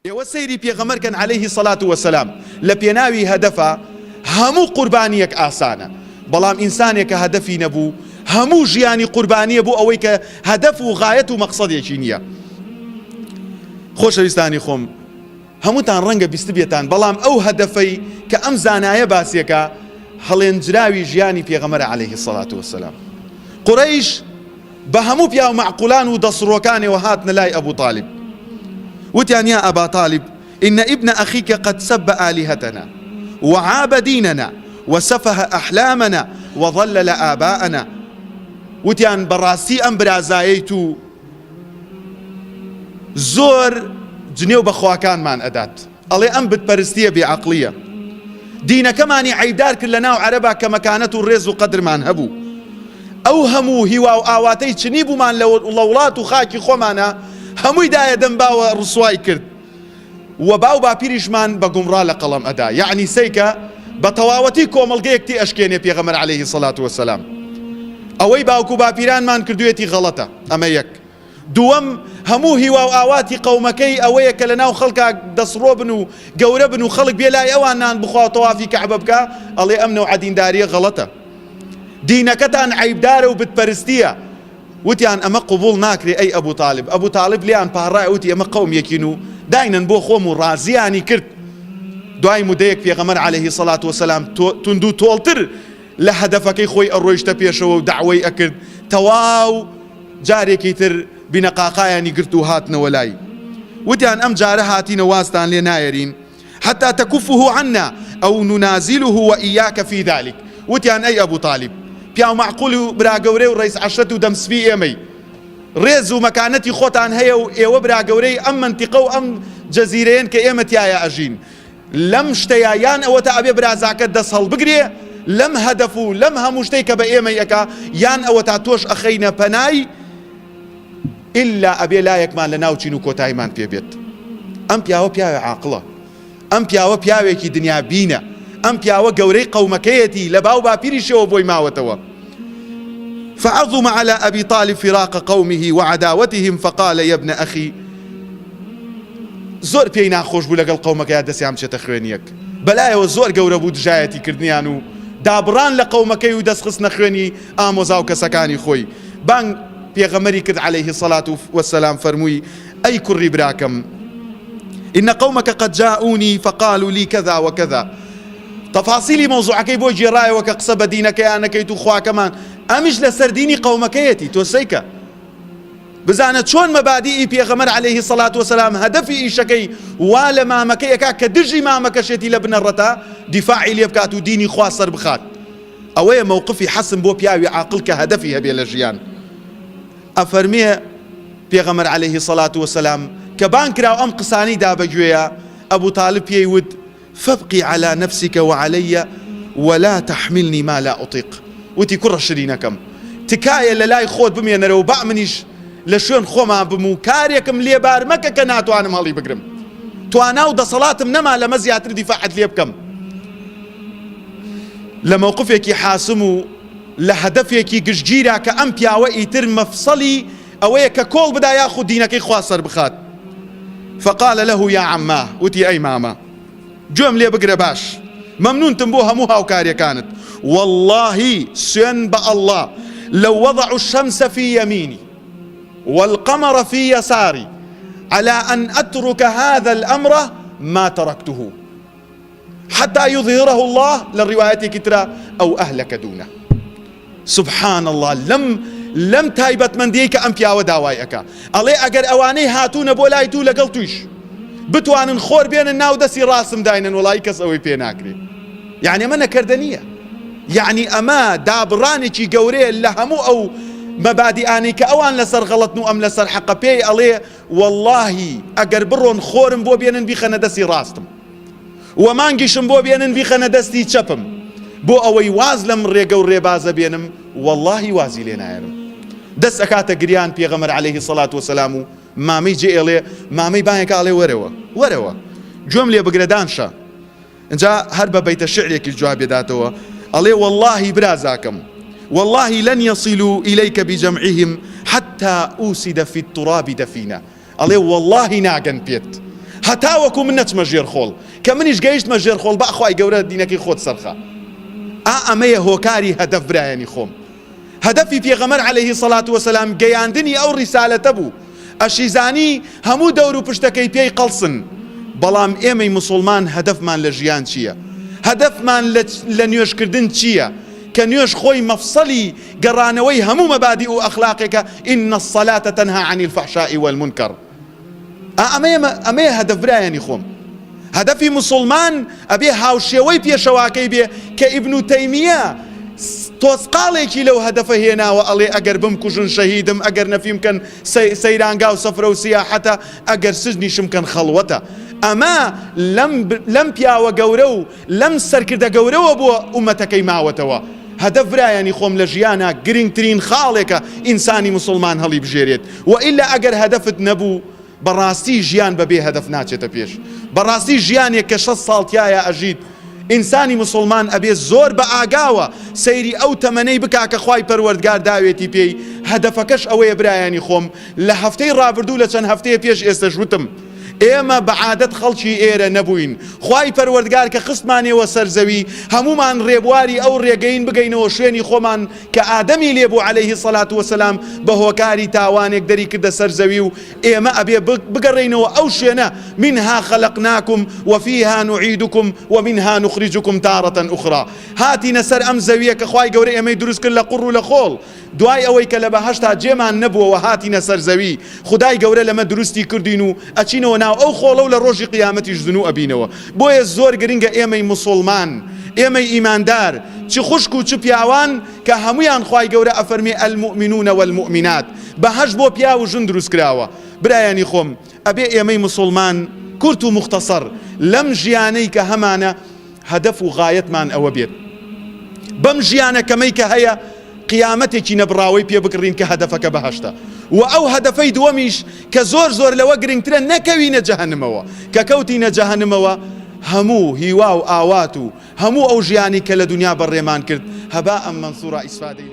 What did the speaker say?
ئێوە سەیری پێغەمبەر کەن علیه الصلوە والسلام لە پێناوی هەدەفا هەموو قوربانیەک ئاسانە بەڵام ئینسانێک کە هەدەفی نەبوو هەموو ژیانی قوربانیە بۆ ئەوەی کە هەدەف و غایەت و مەقسەدێکی نییە. خۆشەویستانی خۆم هەمووتان ڕەنگە بیستبێتان بەڵام ئەو هەدەفەی کە ئەم زانایە باسیەکا هەڵێنجراوی ژیانی پێغەمبەرە علیه الصلوە والسلام. قورەیش بە هەموو پیاو مەعقولان و دەسڕۆکانەوە هاتنە لای ئەبو تالیب وتیان یا ابا طالب ان ابن اخیک قد سب آلهتنا وعاب دیننا وسفه احلامنا وضلل آباءنا وتیان بەڕاستی ئەم برازایەی تو زۆر جنێو بە خواکانمان ئەدات. ئەڵێ ئەم بت پەرستیە بێ عەقڵیە دینەکەمانی عەیبدار کرد لە ناو عەرەبا کە مەکانەت و ڕێز و قەدرمان هەبوو ئەو هەموو هیوا و ئاواتەی چنی بوومان لە وڵات و خاکی خۆمانا هەمووی دایە دەم باوە ڕسوای کرد و باو باپیریشمان بە گومڕا لە قەڵەم ئەدا یەعنی سەیکە بە تەواوەتی کۆمەڵگەیەک تێ ئەشکێنێ پێغەمبەر عەلەیهی سەلات وەسەلام ئەوەی باوک و باپیرانمان کردوێتی غەڵەتە ئەمە یەک دووەم، هەموو هیوا و ئاواتی قەومەکەی ئەوەیە کە لەناو خەڵکا دەسڕۆ بن و گەورە بن و خەڵک بێ لای ئەوان نان بخوا و تەوافی کەعبە بکا، ئەڵێ ئەم نەوعە دیندارییە غەڵەتە. دینەکەتان عەیبدارە و بتپەرستییە. وتیان ئەمە قبوڵ ناکرێ ئەی ئەبو تالیب. ئەبو تالیب لێیان پاڕایە وتی ئێمە قەوم یەکین و داینەن بۆ خۆم و ڕازیانی کرد. دوای مودەیەک پێغەمبەر عەلەیهی سەڵات وەسەلام توندوتۆڵتر لە هەدەفەکەی خۆی ئەڕۆیشتە پێشەوە و دەعوەی ئەکرد، تەواو جارێکی تر بینەقاقایانی گرت و هاتنەوە لای. وتیان ئەم جارە هاتینە وازتان لێ نایەرین، حتی تکفه عنا او ننازله وایاک فی ذلک، وتیان ئەی ئەبو تالیب، پیاو مەعقول و برا گەورەی و ڕەیس عەشرەت و دەم سپی ئێمەی، ڕێز و مەکانەتی خۆتان هەیە و ئێوە برا گەورەی ئەم مەنتیقە و ئەم جەزیرەیەن کە ئێمە تیایا ئەژین، لەم شتەیا یان ئەوەتا ئەبێ برازاکەت دەست هەڵبگرێ لەم هەدەف و لەم هەموو شتەی کە بە ئێمەی ئەکا یان ئەوەتا تۆش ئەخەینە پەنای ئیلا ئەبێ لایەکمان لە ناوچین و کۆتایمان پێ بێت ئەم پیاوە پیاوێ عاقڵە ئەم پیاوە پیاوێکی دنیا بینە ئەم پیاوە گەورەی قەومەکەیەتی لە باو باپیریشەوە بۆی ماوەتەوە فعظم على أبي طالب فراق قومه وعداوتهم فقال يا ابن أخي زۆر پێی ناخۆش بوو لەگەڵ قەومەکەیا دەستیان بچێتە خوێنی یەک، بەلایەوە زۆر گەورە بوو دژایەتی کردنیان و دابڕان لە قەومەکەی و دەست خستنە خوێنی ئامۆزا و کەسەکانی خۆی، بانگ پێغەمبەری کرد علیه الصلوة والسلام فەرمووی، ئەی کوڕی براکەم ان قومک قد جاءونی فقالوا لی کذا وکذا، تەفاسیلی مەوزوعەکەی بۆ گێڕایەوە کە قسە بە دینەکەیان نەکەیت و خواکەمان، ئەمیش لەسەر دینی قەومەکەیەتی، تۆ سەیکە. بزانە چۆن مەبادیئی پێغەمبەر علیه الصلوة والسلام هەدەفی ئیشەکەی وا لە مامەکەی ئەکا کە دژی مامەکەشێتی لە بنەڕەتا دیفاعی لێ بکات و دینی خوا سەر بخات ئەوەیە مەوقفی حەسم بۆ پیاوی عاقڵ کە هەدەفی هەبێ لە ژیان ئەفەرمێ پێغەمبەر علیه الصلوة والسلام کە بانگ کرا و ئەم قسانەی دا بە گوێیا ئەبو تالب پێی وت فابقی علی نفسک وعلی ولا تحملنی ما لا اطیق وتی کوڕە شرینەکەم تکایە لەلای خۆت بمێنەرەوە با منیش لە شوێن خۆما بم و کارێکم لێ بار مەکە کە ناتوانم هەڵیبگرم توانا و دەسەڵاتم نەما لەمە زیاتر دیفاعت لێ بکەم لە مەوقفێکی حاسم و لە هەدەفێکی گشتگیرا کە ئەم پیاوە ئیتر مەفسەڵی ئەوەیە کە کۆڵ بدا یاخود دینەکەی خوا سەربخات فقال له یا عماه وتی ئەی مامە گوێم لێ بگرە باش مەمنونتم بۆ هەموو هاوکاریەکانت واللهی سوێن بە اللە لو وضعوا الشمس في يميني والقمر في يساري على أن أترك هذا الأمر ما تركته حتى يظهره الله لە ڕیوایەتێکی ترا أو أهلك دونه سبحان اللە لەم لەم تایبەتمەندیەی کە ئەم پیاوە داوای ئەکا ئەڵێ ئەگەر ئەوانەی هاتوونە بۆ لای تو لەگەڵ تویش بتوانن خۆر بێنن ناو دەستی ڕاستم داینن وەڵایی کەس ئەوەی پێ ناکرێ یعنی ئەمە نەکردە نییە یعنی ئەمە دابڕانێکی گەورەیە لە هەموو ئەو مەبادیئانەی کە ئەوان لەسەر غەڵەتن و ئەم لەسەر حەقە پێی ئەڵێ وەڵاهی ئەگەر بڕۆن خۆرم بۆ بێنن بیخەنە دەستی ڕاستم وە مانگیشم بۆ بێنن بیخەنە دەستی چەپم بۆ ئەوەی واز لەم ڕێگە و ڕێبازە بێنم وەڵاهی وازی لێ نایەنم دەست ئەکاتە گریان پێغەمبەر عەلەیهی سەڵات وەسەلام و مامەی جێ ئێڵێ مامەی بانگەکە ئەڵێ وەرەوە وەرەوە گوێم لێ بگرە دانشە ئینجا هەر بە بەیتە شعرێکیش جوابێ داتەوە ئەڵێ وەڵاهی برازاکەم واللهی لن یصلوا الیک بجمعهم حتی اوسد فی التراب دفینا ئەڵێ وەڵاهی ناگەن پێت. هەتاوەکو من نەچمە ژێر خۆڵ کە منیش گەیشتمە ژێر خۆڵ با خوای گەورە دینەکەی خۆت سەرخە ئا ئەمەیە هۆکاری هەدەف برایانی خۆم هەدەفی پێغەمبەر علیە سەلات وسلام گەیاندنی ئەو ڕیسالەتە بوو ئەشیزانی هەموو دەور و پشتەکەی پێی قەڵسن بەڵام ئێمەی موسوڵمان هەدەفمان لە ژیان چییە هەدەفمان لە نوێژکردن چییە کە نوێژ خۆی مەفسەلی گەڕانەوەی هەموو مەبادیء و ئەخلاقێکە ان الصلاة تنهی عن الفحشاء والمنکر ئا ئەمەیە ئەمەیە هەدەف برایانی خۆم هەدەفی موسوڵمان ئەبێ هاوشێوەی پێشەواکەی بێ کە ئیبن تەیمیە تۆزقاڵێکی لەو هەدەفە هێناوە ئەڵێ ئەگەر بمکوژن شەهیدم ئەگەر نەفیم کەن سەیرانگا و سەفرە و سیاحەتە ئەگەر سجنیشم کەن خەڵوەتە ئەمە لەم لەم پیاوە گەورە و لەم سەرکردە گەورەوە بۆ ئومەتەکەی ماوەتەوە هەدەف برایانی خۆم لە ژیانا گرنگترین خاڵێکە ئینسانی موسوڵمان هەڵیبژێرێت وئیلا ئەگەر هەدەفت نەبوو بەڕاستی ژیان بەبێ هەدەف ناچێتە پێش بەڕاستی ژیانێک کە 60 ساڵ تیایا ئەژیت ئینسانی موسوڵمان ئەبێ زۆر بە ئاگاوە سەیری ئەو تەمەنەی بکا کە خوای پەروەردگار داوێتی پێی هەدەفەکەش ئەوەیە برایانی خۆم لە هەفتەی ڕابردوو لە چەند هەفتەیە پێش ئێستەش وتم ئێمە بە عادەت خەڵکی ئێرە نەبووین خوای پەروەردگار کە خستمانێوە سەر زەوی هەموومان ڕێبواری ئەو ڕێگەین بگەینەوە شوێنی خۆمان کە ئادەمی لێ بوو علیه الصلوة والسلام بە هۆکاری تاوانێک دەری کردە سەر زەوی و ئێمە ئەبێ بگەڕێینەوە ئەو شوێنە منها خلقناکم وفیها نعیدکم ومنها نخرجکم تارة اخری هاتینە سەر ئەم زەویە کە خوای گەورە ئێمەی دروست کرد لە قوڕ و لە خۆڵ دوای ئەوەی کە لە بەهەشتا جێمان نەبووەوە هاتینە سەر زەوی خودای گەورە لەمە دروستی کردین و ئەچینەوە ناو ئەو خۆڵە و لە ڕۆژی قیامەتیش زنوو ئەبینەوە بۆیە زۆر گرنگە ئێمەی موسوڵمان ئێمەی ئیماندار چ خوشک و چ پیاوان کە هەموویان خوای گەورە ئەفەرمێ المومنون والمومنات بەهەشت بۆ پیاو و ژن دروست کراوە برایانی خۆم ئەبێ ئێمەی موسوڵمان کورت و موختەسەر لەم ژیانەی کە هەمانە هەدەف و غایەتمان ئەوە بێت بەم ژیانە کەمەی کە هەیە قیامەتێکی نەبڕاوەی پێ بکڕین کە هەدەفەکە بەهەشتە وە ئەو هەدەفەی دووەمیش کە زۆر زۆر لەوە گرنگترە نەکەوینە جەهەنمەوە کە کەوتینە جەهەنمەوە هەموو هیوا و ئاوات و هەموو ئەو ژیانی کە لە دونیا بەڕێمان کرد هەباء منثورا ئیسفادەی لێ.